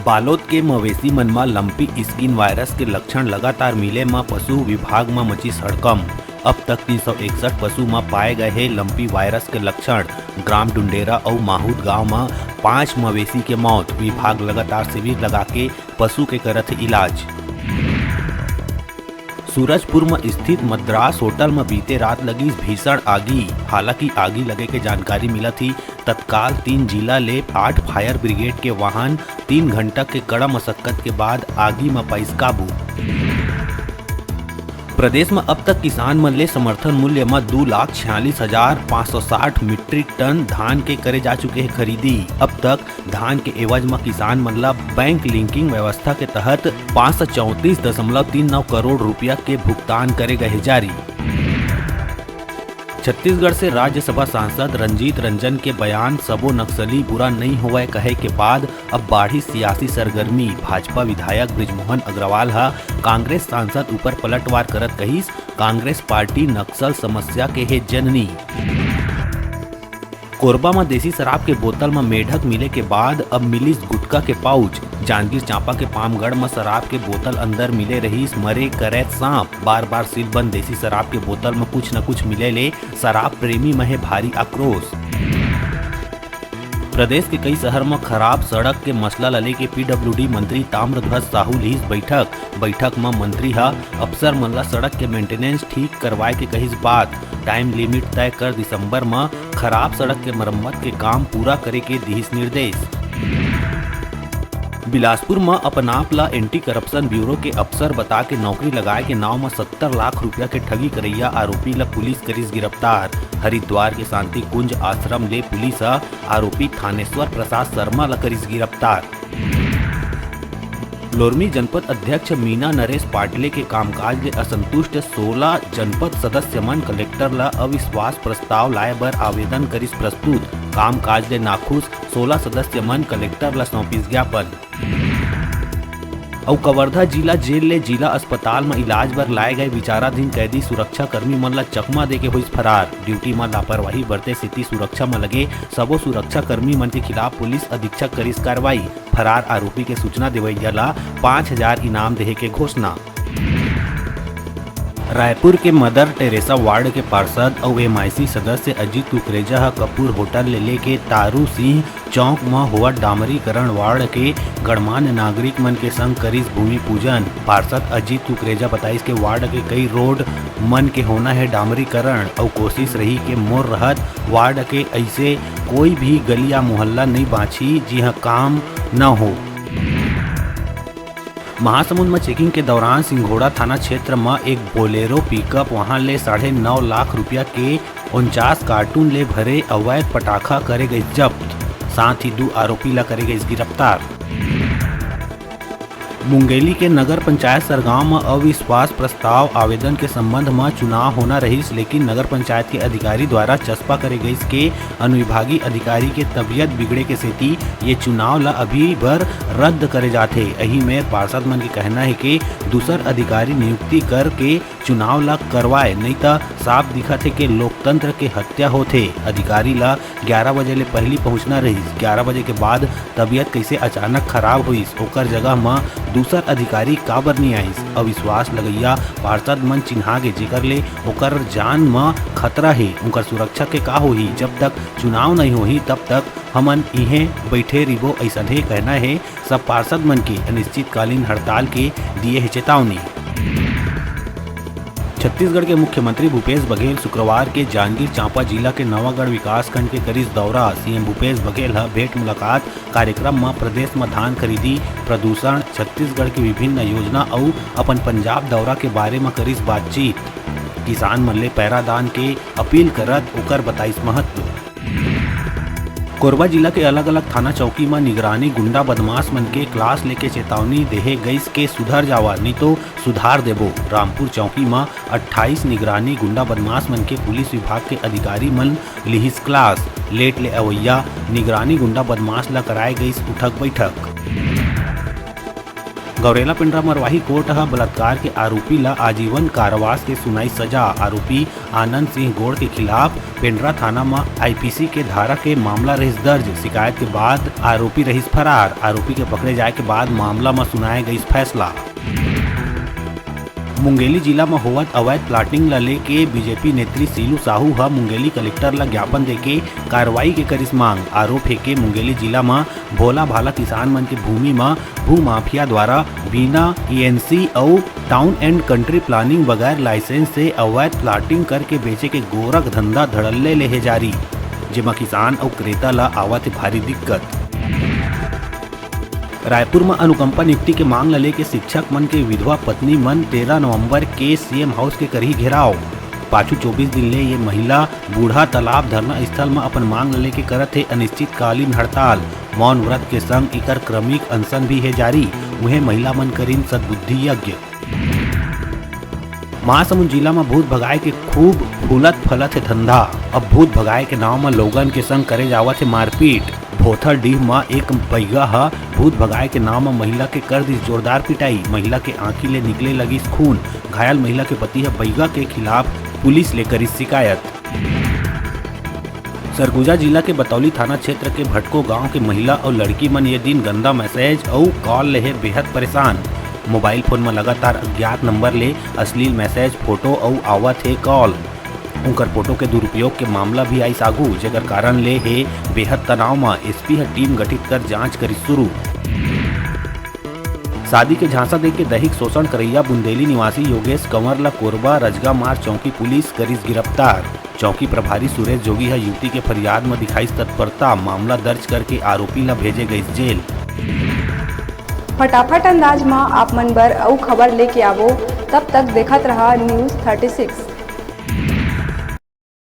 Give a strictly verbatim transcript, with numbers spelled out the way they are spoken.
बालोद के मवेशी मन म लंपी स्किन वायरस के लक्षण लगातार मिले म पशु विभाग म मचिस हड़कंप। अब तक तीन सौ इकसठ पशु म पाए गए हे लंपी वायरस के लक्षण। ग्राम डुंडेरा अउ माहूद गांव म पांच मवेशी के मौत। विभाग लगातार शिविर लगा के पशु के करत हे इलाज। सूरजपुर म स्थित मद्रास होटल म बीते रात लगिस भीषण आगी। हालांकि आगी लगे के जानकारी मिलत ही तत्काल तीन जिला ले आठ फायर ब्रिगेड के वाहन तीन घंटा के कड़ा मशक्कत के बाद आगी म पाइस काबू। प्रदेश म अब तक किसान मन ले समर्थन मूल्य म दू लाख छियालीस हजार पाँच सौ साठ मीट्रिक टन धान के करे जा चुके हे खरीदी। अब तक धान के एवज म किसान मन ल बैंक लिंकिंग व्यवस्था के तहत पाँच सौ चौंतीस दशमलव तीन नौ करोड़ रुपया के भुगतान करे गए हे जारी। छत्तीसगढ़ से राज्यसभा सांसद रंजीत रंजन के बयान सबो नक्सली बुरा नइ होवय कहे के बाद अब बाढ़ी सियासी सरगर्मी। भाजपा विधायक बृजमोहन अग्रवाल ह कांग्रेस सांसद ऊपर पलटवार करत कहिस, कांग्रेस पार्टी नक्सल समस्या के हे जननी। कोरबा म देसी शराब के बोतल म मेढक मिले के बाद अब मिलिस गुटखा के पाउच। जांजगीर चांपा के पामगढ़ म शराब के बोतल अंदर मिले रहिस मरे करैत सांप। बार बार सीलबंद देसी शराब के बोतल म कुछ न कुछ मिले ले शराब प्रेमी म हे भारी आक्रोश। प्रदेश के कई शहर म खराब सड़क के मसला ल लेके पीडब्ल्यूडी मंत्री ताम्रध्वज साहू लिहिस बैठक। बैठक म मंत्री ह अफसर मन ल सड़क के मेंटेनेंस ठीक करवाए के कहिस बात। टाइम लिमिट तय कर दिसंबर म खराब सड़क के मरम्मत के काम पूरा करे के दिहिस निर्देश। बिलासपुर म अपन आप ल एंटी करप्शन ब्यूरो के अफसर बता के नौकरी लगाए के नाव म सत्तर लाख रुपया के ठगी करइया आरोपी ल पुलिस करिस गिरफ्तार। हरिद्वार के शांति कुंज आश्रम ले पुलिस ह आरोपी थानेश्वर प्रसाद शर्मा ल करिस गिरफ्तार। लोरमी जनपद अध्यक्ष मीना नरेश पाटले के कामकाज ले असंतुष्ट सोला जनपद सदस्य मन कलेक्टर ल अविश्वास प्रस्ताव लाए बर आवेदन करिस प्रस्तुत। कामकाज ले नाखुश सोला सदस्य मन कलेक्टर ल सौंपिस ज्ञापन। अउ कवर्धा जिला जेल ले जिला अस्पताल म इलाज बर लाए गए विचाराधीन कैदी सुरक्षा कर्मी मन ल चकमा देके होइस फरार। ड्यूटी म लापरवाही बरते सेती सुरक्षा म लगे सबो सुरक्षा कर्मी मन के खिलाफ पुलिस अधीक्षक करिस कार्रवाई। फरार आरोपी के सूचना देवइया ल पाँच हजार इनाम देहे के घोषणा। रायपुर के मदर टेरेसा वार्ड के पार्षद अउ एमआईसी सदस्य अजीत कुकरेजा ह कपूर होटल ले लेके तारू सिंह चौक म होवत डामरीकरण वार्ड के गणमान्य नागरिक मन के संग करिस भूमि पूजन। पार्षद अजीत कुकरेजा बताइस के वार्ड के कई रोड मन के होना हे डामरीकरण अउ कोशिश रही के मोर रहत वार्ड के अइसे कोई भी गली या मोहल्ला नइ बांचही जिहां काम न हो। महासमुंद म चेकिंग के दौरान सिंघोड़ा थाना क्षेत्र म एक बोलेरो पिकअप, वहां ले साढ़े नौ लाख रुपया के उनचास कार्टून ले भरे अवैध पटाखा करे गइस जब्त। साथ ही दू आरोपी ला करे गइस गिरफ्तार। मुंगेली के नगर पंचायत सरगांव म अविश्वास प्रस्ताव आवेदन के संबंध म चुनाव होना रहिस, लेकिन नगर पंचायत के अधिकारी द्वारा चस्पा करे गइस के अनुविभागीय अधिकारी के तबियत बिगड़े के सेती ये चुनाव ल अभी बर रद्द करे जाथे। एही मेर पार्षद मन के कहना हे के दूसर अधिकारी नियुक्ति करके चुनाव ल करवाए, नइ त साफ दिखत हे के लोकतंत्र के हत्या होथे। अधिकारी ल ग्यारह बजे ले पहिली पहुंचना रहिस, ग्यारह बजे के बाद तबियत कइसे अचानक खराब होइस, ओकर जगह म दूसर अधिकारी काबर नइ आइस? अविश्वास लगइया पार्षद मन चिन्हा गे, जेकर ले ओकर जान म खतरा हे। उंकर सुरक्षा के का होही? जब तक चुनाव नइ होही, तब तक हमन इहें बइठे रिबो, अइसनहे कहना हे सब पार्षद मन के। अनिश्चितकालीन हड़ताल के दिए हे चेतावनी। छत्तीसगढ़ के मुख्यमंत्री भूपेश बघेल शुक्रवार के जांजगीर चांपा जिला के नवागढ़ विकासखंड के करिस दौरा। सीएम भूपेश बघेल ह भेंट मुलाकात कार्यक्रम म प्रदेश म धान खरीदी, प्रदूषण, छत्तीसगढ़ के विभिन्न योजना अउ अपन पंजाब दौरा के बारे म करिस बातचीत। किसान मन ले पैरादान के अपील करत ओकर बताइस महत्व। कोरबा जिला के अलग-अलग थाना चौकी म निगरानी गुंडा बदमाश मन के क्लास लेके चेतावनी देहे गइस के सुधर जावा, नी तो सुधार देबो। रामपुर चौकी म अट्ठाईस निगरानी गुंडा बदमाश मन के पुलिस विभाग के अधिकारी मन लिहिस क्लास। लेट ले अवइया निगरानी गुंडा बदमाश ल कराए गइस उठक बैठक। गौरेला पेंड्रा मरवाही कोर्ट ह बलात्कार के आरोपी ल आजीवन कारावास के सुनाई सजा। आरोपी आनंद सिंह गोड़ के खिलाफ पेंड्रा थाना म आईपीसी के धारा के मामला रहिस दर्ज। शिकायत के बाद आरोपी रहिस फरार। आरोपी के पकड़े जाए के बाद मामला म सुनाए गइस फैसला। मुंगेली जिला म होवत अवैध प्लाटिंग ल लेके बीजेपी नेत्री सीलू साहू ह मुंगेली कलेक्टर ल ज्ञापन देके कार्रवाई के करिस मांग। आरोप हे के मुंगेली जिला म भोला भाला किसान मन के भूमि म भूमाफिया द्वारा बिना ईएनसी अउ टाउन एंड कंट्री प्लानिंग बगैर लाइसेंस से अवैध प्लाटिंग करके बेचे के गोरख धंधा धड़ल्ले ले हे जारी, जेमा किसान अउ क्रेता ल आवत हे भारी दिक्कत। रायपुर म अनुकंपा नियुक्ति के मांग ल लेके शिक्षक मन के विधवा पत्नी मन तेरह नवंबर के सीएम हाउस के करही घेराव। पाछू चौबीस दिन ले ये महिला बूढ़ा तालाब धरना स्थल म अपन मांग ल लेके करत हे अनिश्चितकालीन हड़ताल। मौन व्रत के संग इकर क्रमिक अनशन भी हे जारी। उहें महिला मन करिन सद्बुद्धि यज्ञ। महासमुंद जिला म भूत भगाए के खूब फूलत फलत हे धंधा। अब भूत भगाए के नाव म लोगन के संग करे जावत हे मारपीट। भोथर डीह म एक बैगा ह भूत भगाए के नाव म महिला के कर दिस जोरदार पिटाई। महिला के आंखी ले निकले लगिस खून। घायल महिला के पति ह बैगा के खिलाफ पुलिस ले करिस शिकायत। सरगुजा जिला के बतौली थाना क्षेत्र के भटको गांव के महिला अउ लड़की मन ये दिन गंदा मैसेज अउ कॉल ले हे बेहद परेशान। मोबाइल फोन म लगातार अज्ञात नंबर ले अश्लील मैसेज, फोटो अउ आवत हे कॉल। उंकर फोटो के दुरुपयोग के मामला भी आइस आगू, जेकर कारण ले हे बेहद तनाव म। एसपी ह टीम गठित कर जांच करिस शुरू। शादी के झांसा देके दैहिक शोषण करैया बुंदेली निवासी योगेश कंवर ल कोरबा रजगा मार चौकी पुलिस करिस गिरफ्तार। चौकी प्रभारी सुरेश जोगी ह युवती के फरियाद म दिखाइस तत्परता, मामला दर्ज करके आरोपी ल भेजे गइस जेल। फटाफट अंदाज म आप मन बर अउ खबर लेके आवो, तब तक देखत रहा न्यूज़ थर्टी सिक्स।